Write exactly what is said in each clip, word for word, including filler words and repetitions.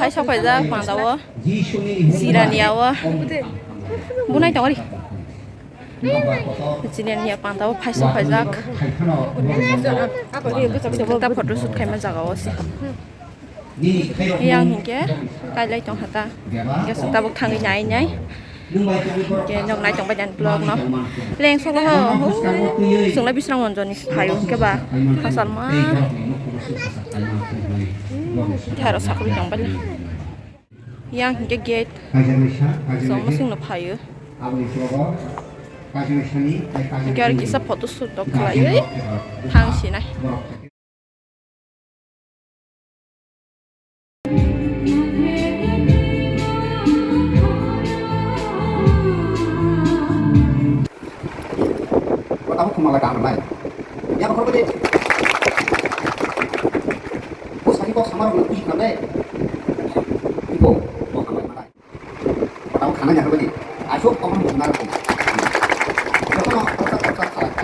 Phai sok phaijak panda o. Jirania o. Bunai tongori. Jirania panda o phai sok phaijak. Ta photo shoot khaima jaga o se. Yang hingke kailai tong hata. Hingke tabuk thangwi nai nai. Hingke nog nai tong bai dan vlog no. Leng solo ho. Chwngla bisrang monjoni phaio hingke ba. Hasalma. Tharo sakri tong bai. Yang hingke gate. Chwngma singno phaio. Hingke aro kisa photo shoot rok khlaiwi thang sinai. Bo tabuk khumala kaham rwnai. Yabo khorokbai de. Bo sani kok sama rok buji khna de. Ibo bo khama manai. Bo tabuk khana nya khorokbai de. Asok kok buji khna rok. Jotono khoroksa khoroksa khalai kha.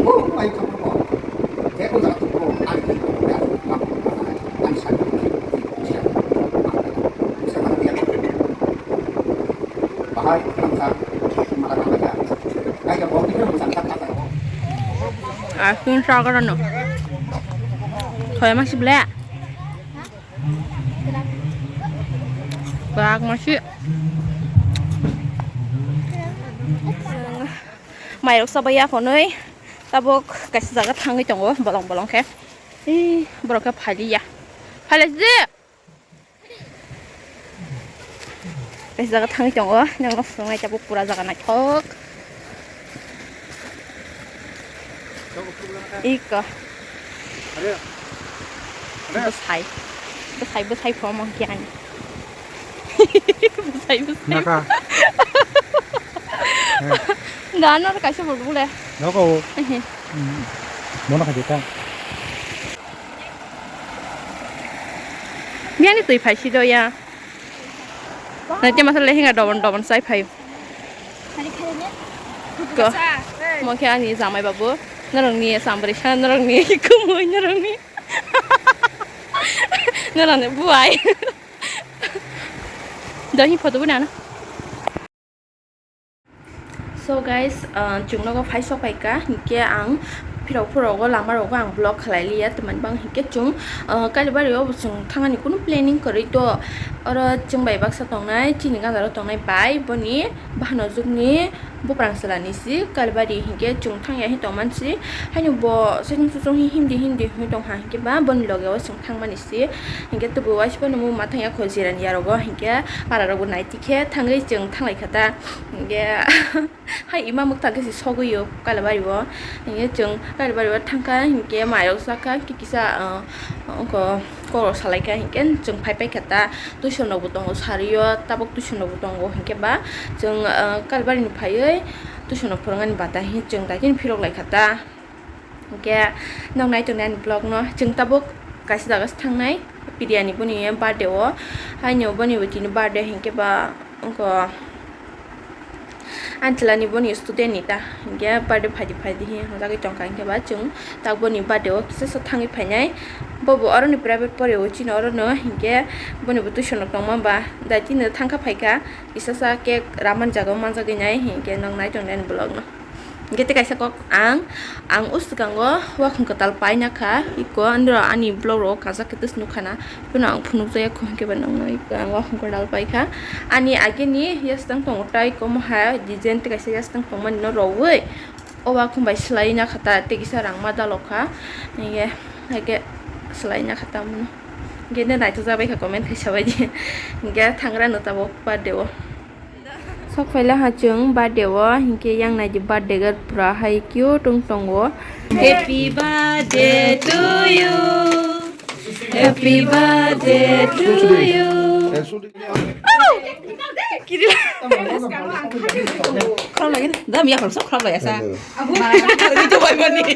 Bo bai khama ko. Je ko jaga ko ani ko ani sani. Bahai khana sa mala khana sa. Aswng sagarano. Thoya masi ble. Bak masi. Mairok sabai ya phonoi. Tabuk kaisa jaga thangwi tongo bolong bolong khe. Ih, borok khe phaliya. Phaliya sidi. Kaisa jaga thangwi tongo, nang nok swngnai tabuk pura jaga naithok. Iko. Bwsai. Bwsai, bwsai pho mangkhe ani. Bwsai, bwsai. Naka. Gana kaisa bol bole. Naka o. Ehe. Bono khaje ta. Biyani twi phai si do ya. Nai te masa lehinga dobon dobon sai phai. Ko. Mo khe ani jamai babu. Norok ni sambrisa, norok ni kumui, norok ni. Norok ni buai. Dohi photo bu nana. So guys, ah, chwng nogo phai sok phaikha, hinkhe ang phirok phirok o lama rogo ang vlog khlai liya, tamani bang hinkhe chwng, ah, Kalibari o bo chwng thangani kunu planning kwrwi to, oro chwng bai baksa tongnai, chini gana ro tongnai bai, boni bahano jukni buprang chwla ni si Kalibari hinkhe chwng thangya hi tongman si, haino bo saichung suchung hi hindi hindi hwnwi tongkha hinkhe ba boni loge o chwng thangmani si, hinkhe tubu waisa phano muma thangya kho jirani yarogo hinkhe para rogo nai. Khe thangwi chwng thanglaikha ta, hinkhe hai ima mwkthang khe se sogwi o Kalibari o, hinkhe chwng Kalibari o thangkha, hinkhe mairok chakha, hinkhe kisa, ah, ongko kok rok salaikha, hinkhe chwng phai paikha ta, tuition rokbo tongo sari o, tabuk tuition rokbo tongo, hinkhe ba chwng, ah, Kalibari ni phaiwi tuition rok phwrwngani bata hinwi chwng daikhe phirok laikha ta. Hinkhe nok nai tongnai ani vlog no, chwng tabuk kaisa jaga se thangnai, Priya ni boni birthday o, haino boni bo tini birthday hinkhe ba wngkha Anchila ni boni student ni ta, hinkhe birthday phaidi phaidi hinwi hamjagwi tongkha, hinkhe ba chwng tak boni birthday o kisa sa thangwi phainai, bo bo oro ni private pore o chini oro no, hinkhe boni bo tuition rok tongma ba dai tini thangkha phaikha, kisa sa cake ramani jaga o manjagwi nai, hinkhe nok nai tongnai ani vlog no. Hinkhe tei kaisa kok ang, ang o swkango wakhung kwtal paina kha, iko andro ani vlog rok kajak khe tus nukha na, phano ang phunukjaya kho hinkhe ba nokno iko ang wakhung kwtal paikha. Ani ageni yastang tongo tai komo ha design tei kaisa yastang tongmani no rowui o wakhung bai swlai na kha ta, tei kisa rangma dalok kha, hinkhe, hinkhe swlai na kha ta mano. Hinkhe nai naithokjak bai kha comment khaisa bai di. Hinkhe thangra no tabuk birthday o. Sok phaila ha chwng birthday o, hinkhe yang nai di birthday girl pura hai cute wng tongo. Happy birthday to you. Happy birthday to you. Khorang lagi dam ya, khorang sok khorang lagi asa. Video bai mani.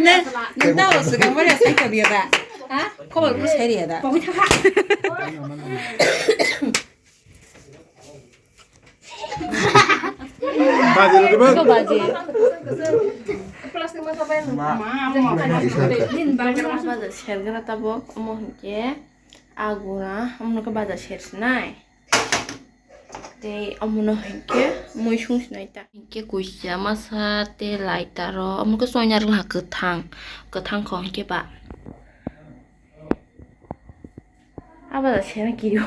Ne, ne tahu sekarang mana saya kerja dah. Hah? Kau baru saya dia dah. Baji rw diba? Iko baji. Baji sergera tabok, omo hinkhe Agura, omono khe baja ser sinai. Tei omono hinkhe mui sung sinai ta. Hinkhe kuisa masa tei lighter o, omo khe choinar wngkha kwthang, kwthang kho hinkhe ba. Aba da sena kirio.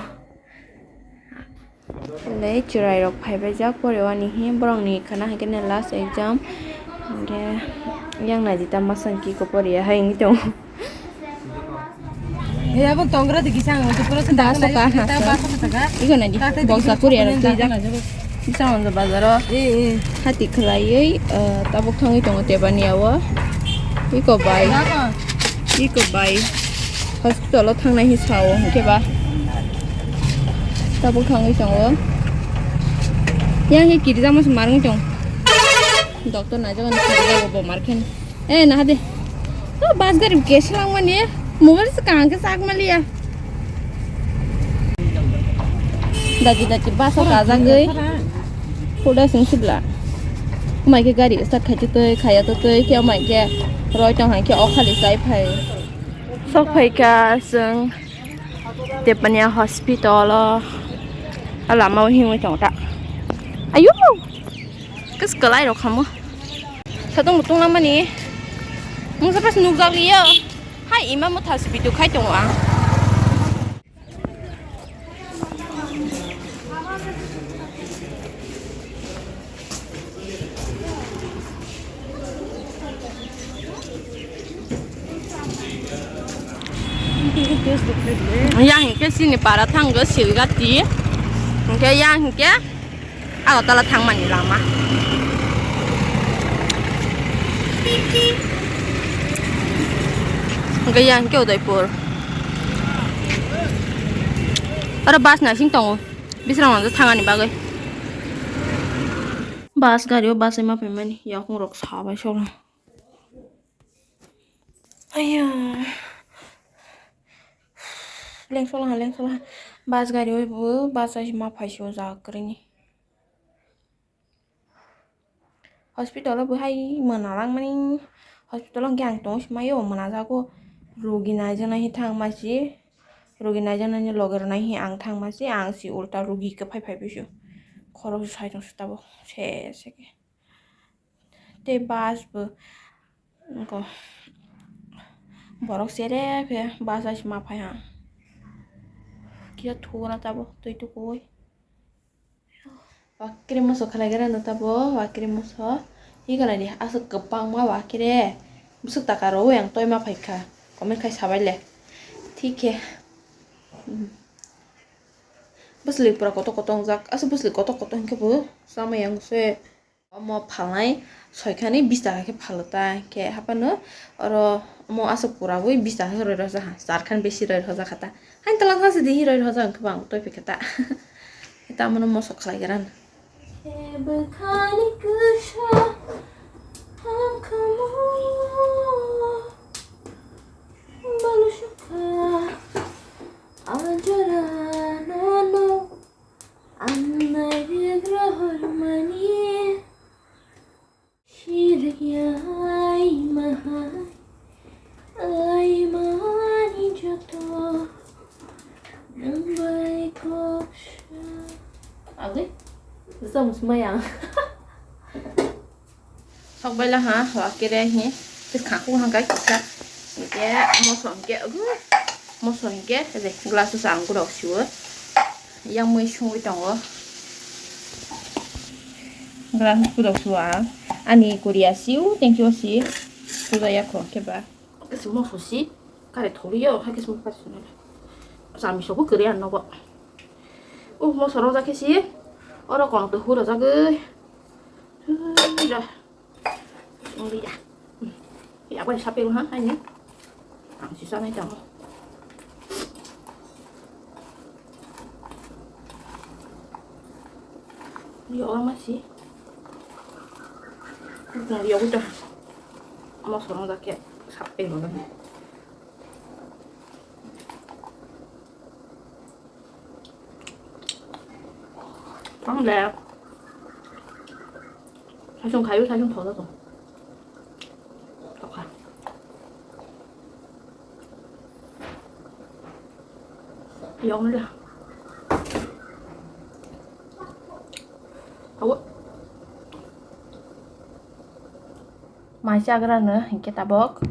Lei chwrai rok phaibai jak pore wani hi borok ni khana hai khe last exam. Hinkhe yang naidi ta masang ki ko pore ya hai wngwi tongo. He abo tongra de kisang o pura Da soka ha. Iko naidi boksa pore ya rok twi jak. Bising bazaro hati khwlaiwi, eh, tabuk thangwi tongo tebani o. Iko bai. Iko bai. Hospital o thangnai hi sao, hinkhe ba. Tabuk thangwi tongo. Yang khe kirijak masa marwng tong. Doctor naijak ani kirijak bo markhen. Eh, naha de. To bus gari ke selang mani. Mobile se kaham ke sak maliya. Daji daji bus o kajagwi. Huda sing sibla. Mai ke gari start khai tei khaya tei khe mai ke roi tong hai khe o khali sai phai. Sok phai kha sing Tepania hospital o. A lama o himwi tong ta. Ayo. Kas kalai rok hamo. Satung mutung lamani. Mungsa pas nukjak liya. Hai ima motha speed khai tongo ang. Yang hinkhe sini para thango Silgati. Hinkhe yang hinkhe Agartala thangmani lama. Hinkhe yang hinkhe Udaipur. Oro bus naising tongo. Bisrang thangani bagwi. Bus gari o bus ma phaimani yakung rok sabai solo. Aya. Lengsola, lengsola. Bus gari o bo bus ai ma phaisio ja kwrwini. Hospital o bo hai mwnalangmani. Hospital o hwnkhe ang tongo sima yo mwnajago. Rogi naijaknai thang masi. Rogi naijaknai loge rwnai hi ang thang masi. Ang si ulta rogi kwphai phai bisio. Khorok sai tong sita bo. Se se ke. Tei bus bo wngkha borok sere khe bus bai se ma phai ha kisa thugna tabuk twi tukui. Wakire moso khlai gra no tabuk wakire moso hi khlai di aswk kwbangma wakire bwswk taka rw yang twi ma phai kha comment khai sabai le thik khe. Bwswlwi pura kotor kotor wngjak aswk bwswlwi kotor kotor hinkhe bo chama yang se. Omo phalnai soikhani bish taka khe phalo ta, hinkhe haphano oro omo aswk pura wi bish taka khe roi rwjak ha, charkhan besi roi rwjak kha ta. Hain twlang thang sidi hi roi rwjak hinkhe bo ang twi phi kha ta. Tamo no moso khlai gra. Bwkhani kwsa thang kha mo, balu sukha ajara no no. Ang naigrahormani sirya ai mahai ai mani joto nang bai koksa. Agui, bisa musmaya. Sok bai la ha, wa kere hi. Te khaku hangkai kisa. Hinkhe moso hinkhe, agu. Moso hinkhe, je, glass o sa ang gurok siwo. Yang mui sungwi tongo. Glass o gurok siwo ang. Ani kuria siw, thank you si. Puja yakho khe ba. Kisi moso si. Kare tholi yo, ha kisi moso kare tholi. Sami sobo kere an nogo. Uh, moso rojak khe si. Oro kono to huro jagwi. Ui, ra. Ui, ra. Hmm. Ya, bai sape ha, hai ni. Ang si sanai tamo. Yo, ma si. Kung yo, udah. Moso rojak khe sape lo. Ang le. Saichung khayu, saichung thoda to. Tokha. Yong le. Awo. Mai chagra no hinkhe tabok.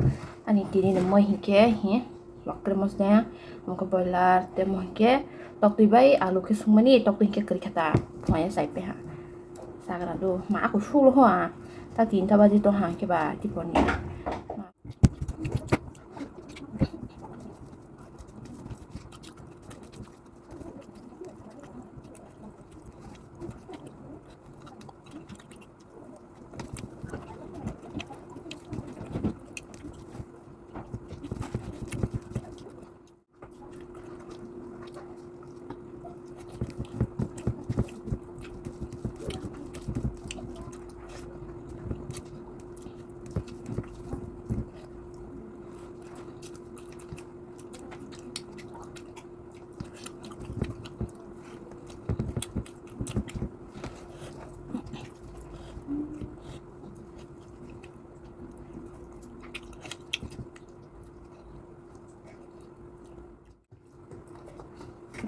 Ani tini no moi hinkhe hi. Bakre mosdeng. Mokhe boiler. Te mo hinkhe toktwi bai alu khe sungmani toktwi hinkhe kwrwi kha ta. Maya chai pe ha. Chagra do. Ma aku sulo ho a. Ta tinta baji to ha hinkhe ba tiponi.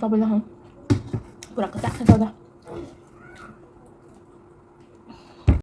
Double na, hmm. Pura kacak kacak dah.